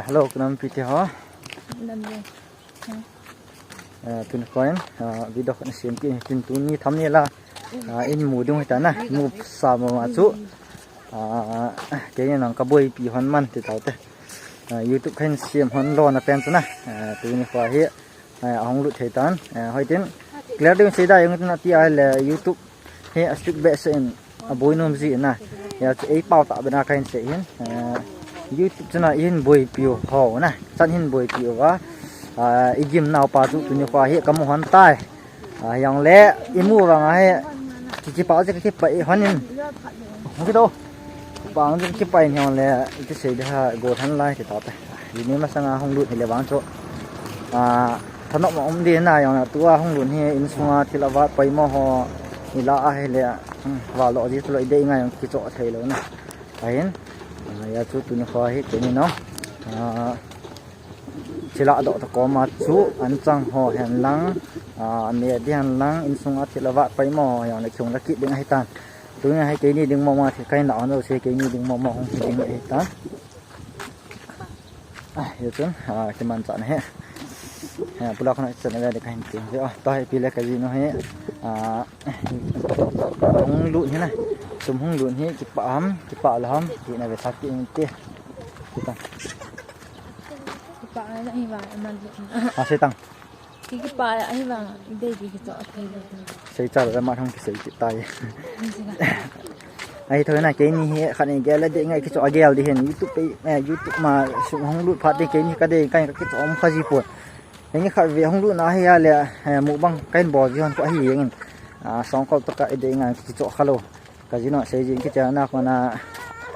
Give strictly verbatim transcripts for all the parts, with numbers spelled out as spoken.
Hello, kanam pi te ho. Tun koin video kan sem ki tin tuni thumbnail a in mu ding hita na, mu sa ma ma chu. Keini nang ka boipi hon man ti tau te. YouTube khan sem hon lo na pen chu na. Tuni kho hi ahung lut thei tan. Hoi tin clear ding sei da jong tin ati a le YouTube hi a strict behseh in a boi nom ji na. Hia chu ei pau ta bena kahin sei hin. YouTube chana ihin boipi u ho na. Chan hin boipi u va. I gim nau pa chu tuni kho hi ka mu hon tai. Jong le i mu vang a hi ki, ki pau je ka ki pa i hon in. Hung ki do. Pang chu ki pa in jong le i ti sei de ha go than lai ti ta ta. Ni ma sanga hung lut hi le vang chu. Thanop ma um di na jong na tua hung lut hi insunga thil a vat paimo ho i la a hi le, va lo ji tu lo i dei ngai jong ki cho thei lo na. Ahin, hia chu tuni kho hi keini no. Thil a doh ta koma chu an chang ho hen lang, a ne di hen lang, insunga thil a vat paimo jong le chung la kit ding ahi tan. Tuni hi keini ding mo ma thil kahin la an lo se keini ding mo ma hung hi ding ahi tan. Hia chun kiman cha na he. Pula khona cha na ve de kahin ti ve. Tua hi pi le ka ji no he. Hung lut hi na. Sum hung lut hi kipa ham, kipa la ham, ti na ve sa ki in ti. Kita. Kipa la hi va man. A se tang. Ki, kipa la hi va de ki ki to thei. Sei cha la ma thang ki sei ki tai. Ahi thoi na keini hi khat ni gel le de ngai ki cho a gel di hin YouTube pe, YouTube ma sum hung lut phat de keini ka de kai ka ki cho um kha ji po. Keini khat ve hung lut na hi a le mukbang kahin bol ji hon ko hi jeng in. Song ko to ka de ngai ki cho kha lo. Ka ji no sei jing ki cha na ko na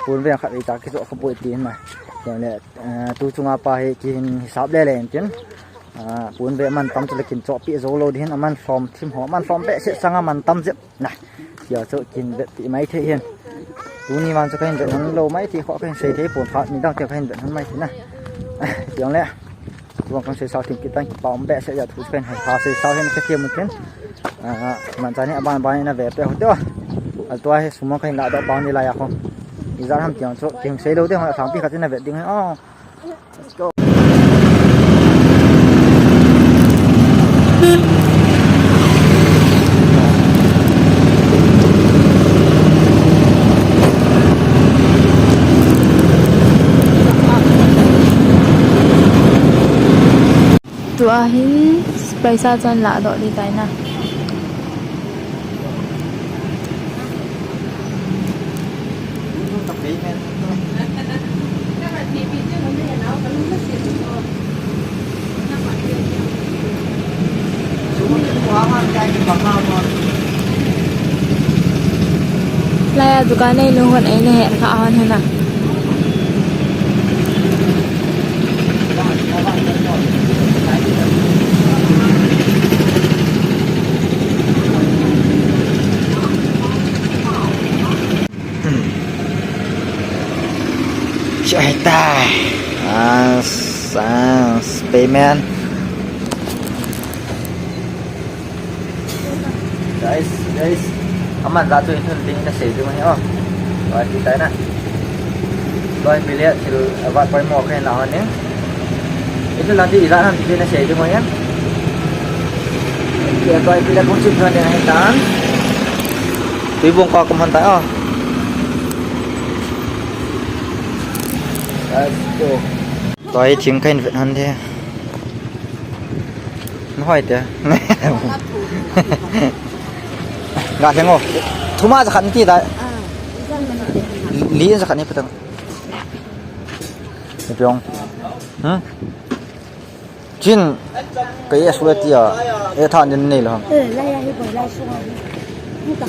pun ve khat ve ta ki cho kha po ti na. Jeng le tu chunga pa hi ki hin hisap le le in tin. Pun ve man tam chu le kin cho pi zo lo di hin a man som thim ho man som be se sanga man tam jep. Na, hia chu kin vet ti mai thei hin. Tuni man chu kahin vet hon lo mai ti kho kahin sei thei pon phat ni dang te kahin vet hon mai ti na. Tiang le. Tuang kahin sei sao thim ki tang kipa um be se ya thu chu kahin ha sei sao hin ka ti mun tin. Man cha ni aban ban na ve pe ho te. Al tua he sum kahin la do pang ni la ya kho. I za ham tiang chu kin sei lo de ho thang pi khat na vet ding. Let's go. Tua hin paisa chan la do di tai na. Laya dukan nei nu hon ei ne hen kha hon hena. Chai tai. As, as, payment. Guys, guys. Aman la tu in thun ding na sei ding ahi o. Tua ti tai na. Tua pi le thil avat paimo khe na hon ni. Itu nanti ila nanti na sei ding ahi. Tua pi le kong sip na ding ahi tan. Tui bung ko ko man tai o. Let's go. Tua hi thing kahin vet hon de. Hoi te. Ga theng o. Thuma ja khat ti tai. Li ja khat ni patang. Ni pyong. Hmm? Chin, ka e sule tia, e than din nei lo. Eh, lai ya hi boi lai sunga hi. Ni ta,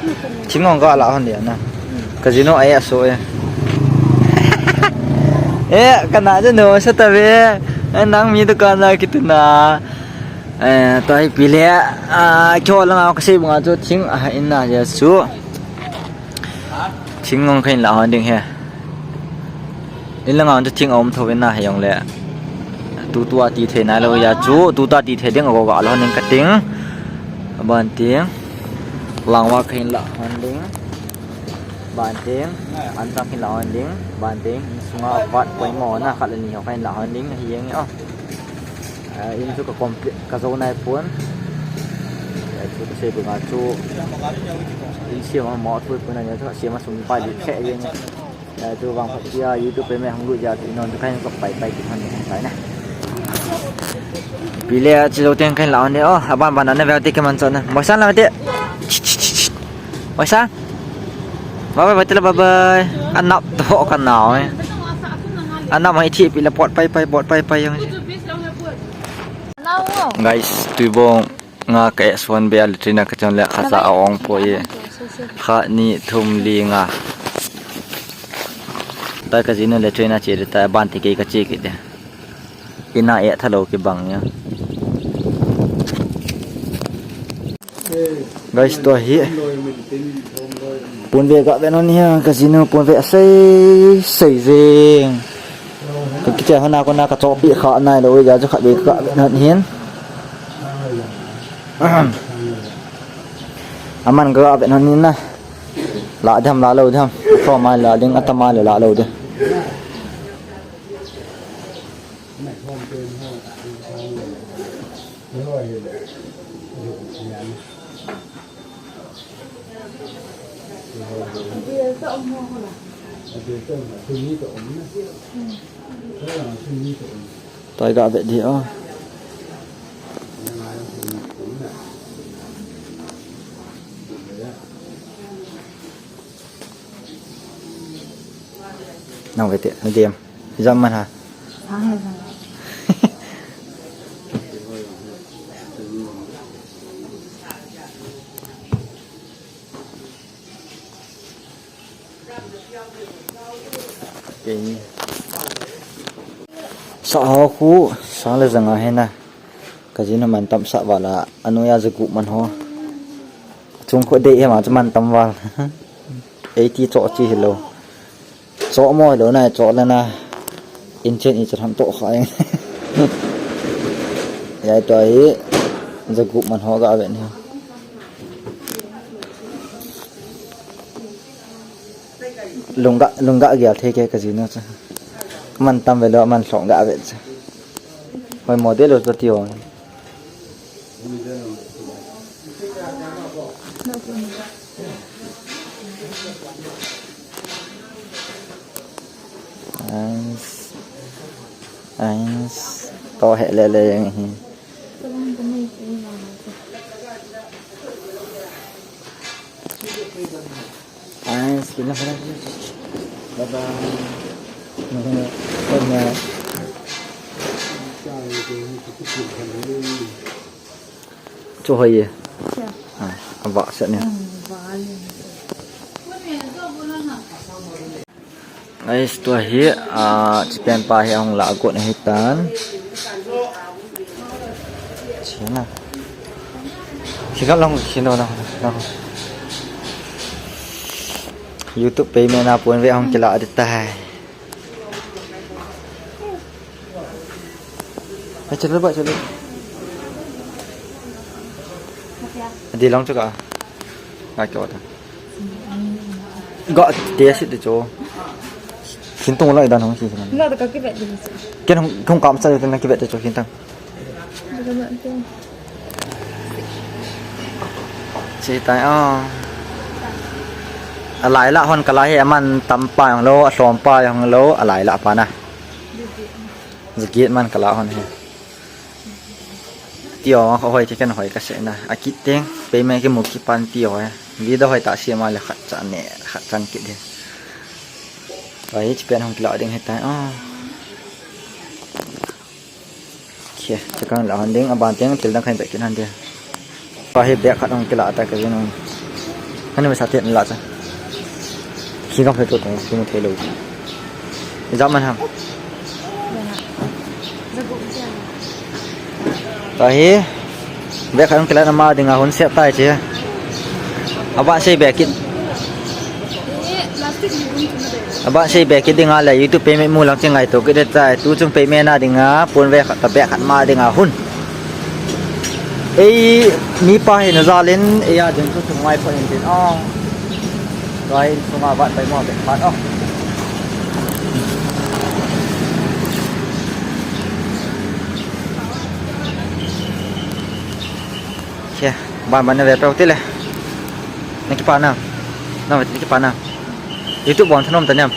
ni ta ni. Thing ong ka la hon dia na. Ka jinu a e so e. E, ka na jinu sa ta ve. E, nang mi dukan na kitu na. E, tua hi pi le. A, kyo la nga ka sei bunga chu thing a in na ya su. Thing ong kha in la hon ding he. In la nga chu thing a um tho in na he jong le. Tutu a ti thei nai lo ya chu, tutu a ti thei ding a go ga lo hon ding ka ting. Aban ting. Lang va kha in la hon ding. Banteng, an tak hin la hon ding, banteng, in sunga vat poimo na khat le ni ho kha in la hon ding, hi jeng o. Ah, in chu ka complete, ka zo nai pon. Ah, chu ka sei banga chu, in siam a mo thu pon na chu siam a sum pai di khe jeng. Ah, chu vang phat tia YouTube payment hung lut ja chu in hon chu kha in sok pai pai ki hon ni pai na. Pi le a chu zo teng kha in la hon ding o, aban ban na ve ti ke man chon na. Mo san la te. Mo san. Bye bye, bye bye, bye bye. Anap to ka nau eh. Anap mai thi pi la pot pai pai, pot pai pai jong. Guys, tuibong nga ka S one be a latrine a ka chon le kha sa a ong po ye. Kha ni thum li nga. Ta ka jinu latrine a che de ta ban ti ke ka che ki de. Ina e thalo ki bang ya. Guys, tua hi. Pon ve ka ve non hi, ka jinu pon ve sei, sei jeng. Ka kiche hona kona ka chopi kha nai lo, ja chu kha ve ka ve non hin. Aman ka ve non hin na. La dam la lo dam. Ko mai la ding atama le la lo de. Toi ga be di o. Nang ve te, na diam. Jam man ha. Sang le sang. Sa ho khu, sang le sang a he na. Ka jinu man tam sa vala, anu ya jagu man ho. Chung khu dei he ma chu man tam val. Ei ti cho chi hi lo. Cho mo lo na, cho le na. In chen i chan ham to kha. Yai to hi, jagu man ho ga ve ni. Lungga, lungga gel thei ke ka jinu chu. Man tam ve lo, man lhong ga ve chu. Hoi model lo chu ti ho. Nice. Nice. To he le le yang hi. Ai, sila pala. Bye bye. Chu hoi ye. Kya? Ah, ava se ne. Hmm, ava le. Guys, tua hi, ah, chipen pa hi ahung la got ahi tan. Chena. Sika long, sino na, na. YouTube payment a pon ve ahung kila di tai. Hai, chalo ba, chalo. Di long chuka. Ngai ko ta. Ga te si de cho. Kin tong lai dan hong si. Lo ta ka ki vet de. Ken hong, hong kam sa de na ki vet de cho kin tang. Si tai a. Alai la hon kala he man tam pa jong lo, asom pa jong lo, alai la pa na. Zagit man kala hon he. Tio, hoi, hoi, ken hoi ka se na. A kit teng, payment ki mu ki pan tio, eh. Video hoi ta si ma le khat chan ne, khat chan kit de. Hoi, chi pen hong kila ding he tai. Ah. Khe, chakang la hon ding, aban teng, til dang khan be kin han de. Pa hi bag khat hong kila ta ka jin hong. Hani masa te la cha. Khi kam phe to tong, khi mu thei lo. Jam man ham. Ta hi. Bag khat hong kila na ma ding a hun sep tai che. Aba sei bag kit. Aba sei bag kit ding a le YouTube payment mu lang che ngai to kit de tai. Tu chung payment na ding a, pon ve khat ta bag khat ma ding a hun. Ei, mi pa hi na jal in, ei a ding chu thung mai pon in tin. Oh. Tua in sunga vat pai mo, bek phat o. Khe, ban ban na ve peh u tile. Na kipa na. Na ve, na kipa na. YouTube bon thanom ta nem.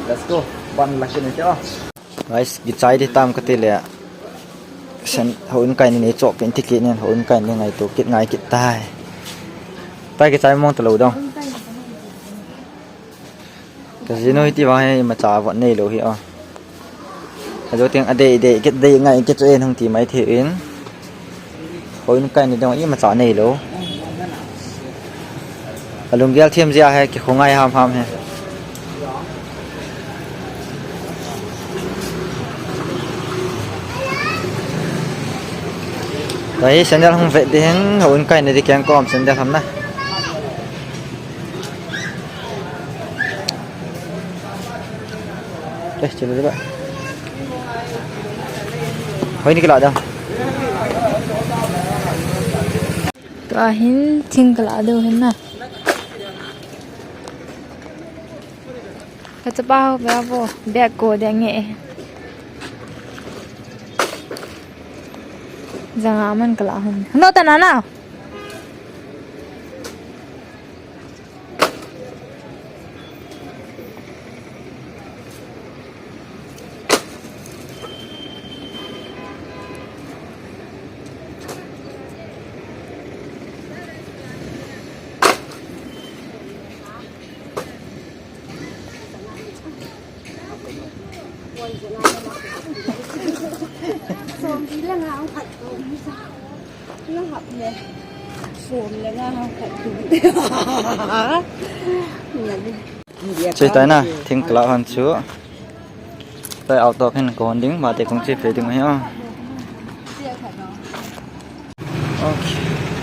Let's go. Ban la kin ke o. Guys, kichai di tam kati le. Sen, houin kai ni nei chop in ti kit nen, houin kai ni ngaito kit, ngai kit tai. Tai kichai mong ta lou dong. Ka jinu hiti vang hi imacha von neilou hi o. Ajo teng adei dei kit, dei ngai kit chu en hung ti mai thei in. Houin kai ni dong imacha neilou. Alunggel them jeh a hi kikhongai ham ham hi. Tua hi sandal hung vet ding, houin kai ni di keng kom sandal ham na. Eh, chalo ba. Hoi ni kila da. Tua hin thing kala diu hin na. Ka chapa ho ba bo, bag ko de nge. Janga man kala hon. No ta na na. Chei tai na, thing kala hon chu. Tai auto khen kon ding, ma te kong che pe ding hi o. Okay.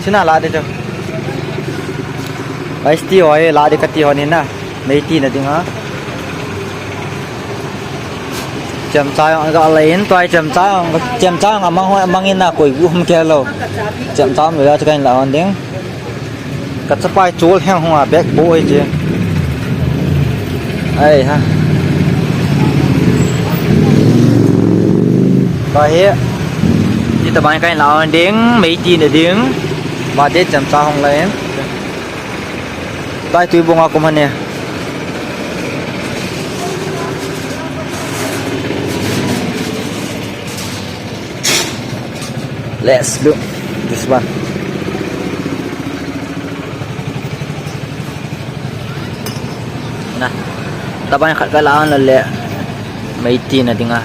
China la de chu. Bai sti hoi la de kati hon hin na. Mei ti na ding a. Chemcha jong ga la in, tua chemcha jong, chemcha jong amang hoi, amang in na koi gu hum ke lo. Chemcha jong la chu kahin la hon ding. Ka chapa hi chol heng hung a bag bo hi che. Ai ha. Ka hi. Ti ta bai kai la ding, mei ti na ding. Ba de chemcha hung la in. Tai tui bung a kum hane. Let's look this one. Na. Taban khat ka la on le. Mei ti na ding a.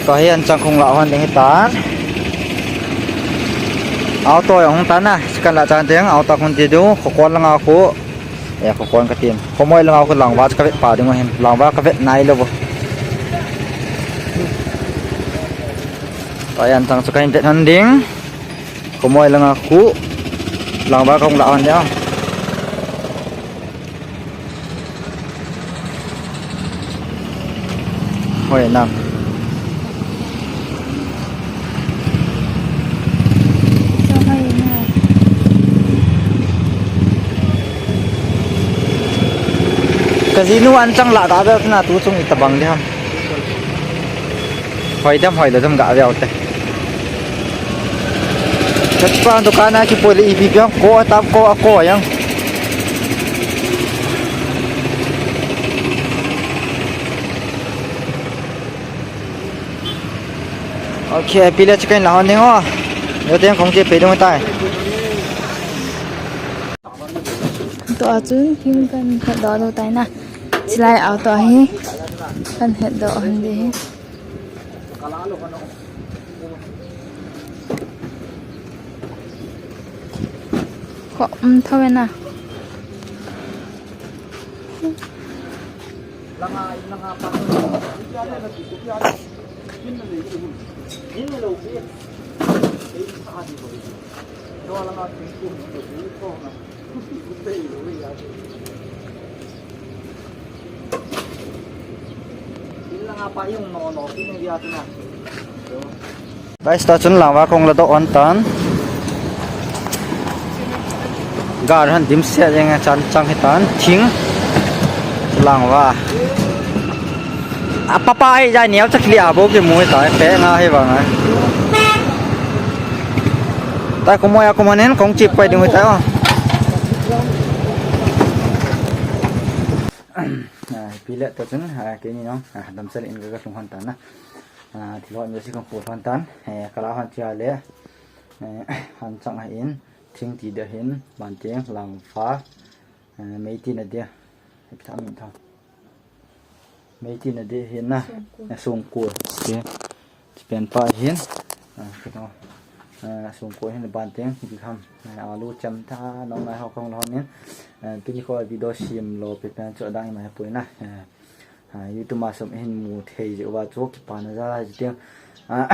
Tua hi an chang khung la hon ding hi tan. Auto jong hung tan na. Kan la chan ding auto khun ti diu. Khokon langa khu. E, khokon ka tin. Khomoi langa khu langva ka vet pa ding hin. Langva ka vet nai lo bo. Tua hi an chang chu ka hin vet hon ding. Khomoi langa khu. Langva ka hung la hon ding. Hoi na. Ka jinu an chang la da be na tu chung i tabang de ham. Hoi dem hoi lo dem ga ve te. Ka pa dukan a kipui le ipi piang ko tap ko a ko yang. Okay, pile chicken la hon ding o. Yo teng kong che pe dong tai. Tua chun thing kan het doh doh tai na. Chilai auto hi kan het doh hon ding hi. Ko um tho na. Guys, ta chun Langva kong la doh hon tan. Gar han dim sia jeng a chan chang hi tan. Thing. Langva. A papa ai jai nial chak li a bo ki mu ta pe nga hi vang a. Ta ko mo ya ko mo nen kong chip pai ding hi ta. Pi le ta chun, a, ke ni nong, a, damsel in ga ga tung hon tan na. A, thilhon jo si kong pu hon tan. E, kala hon tia le. E, han chang a in, thing ti de hin, ban teng, Langva. E, mei ti na de. He pi tha min tha. Mei ti na de hin na. Sungkul. E, sungkul. Ti. Ti pen pa hin. A, kito. A, sungkul hin ban teng, hi bi kham. A, alu cham tha, nong nai ho kong lo nin. A, tuni ko video sim lo pe pen cho dang i mai pui na. A, A, YouTube ma som hin mu thei jeh uva chu kipana jal a ji teng. A,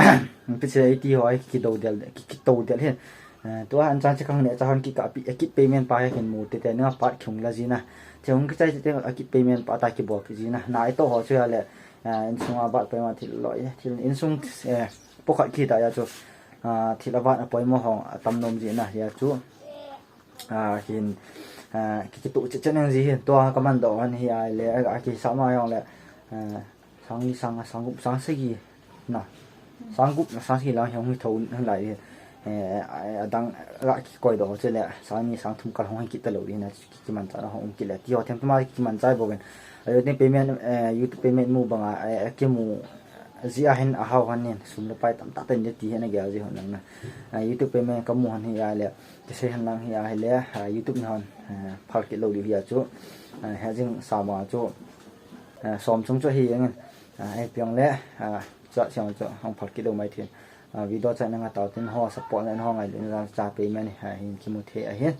pi che iti ho ai ki do del, ki, ki to del hin. A, tua an chan che khang ne cha hon ki ka pi, a ki payment pa hin mu te te na pat khung la ji na. Che hung ki chai te te a ki payment pa ta ki bol ki ji na. Na i to ho chu ya le, a, insung a bat payment thil lo ye, thil insung, eh, pokhat ki ta ya chu. A, thil a bat a poimo ho a tam nom ji na ya chu. A, hin, a, ki, ki tu che che nang ji hin, tua ka man do han hi ai le, a, ki sa ma yong le, a, sang ni sang, sang gup, sang sagi na. Sang gup na, sang sagi lang hi hong hi tho han lai hi. Eh, a, a dang ga ki koi do che le, sang ni sang thum kal hong hi ki ta lo hi na, ki, ki man cha na hong ki le. Ti ho them thum a ki man cha bo gen. A yo tin payment, eh, YouTube payment mu bang a, eh, ki mu ji a hin a hao han nin, sum le pai tam tak ten de ti hin a gel ji hon nang na. A, YouTube payment ka mu han hi ai le. Kisei hen lang hi ahile, a, YouTube ni hon, a, phal kit lou diu hi a chu, a, he jing sa ma chu, a, som chung chu hi engin, a, he piang le, a, cha chiang chu hong phal kit lou mai thin. A, video cha nang a tau tin ho support na ho ngai lin jang cha payment hi, a, hin kimu thei ahin.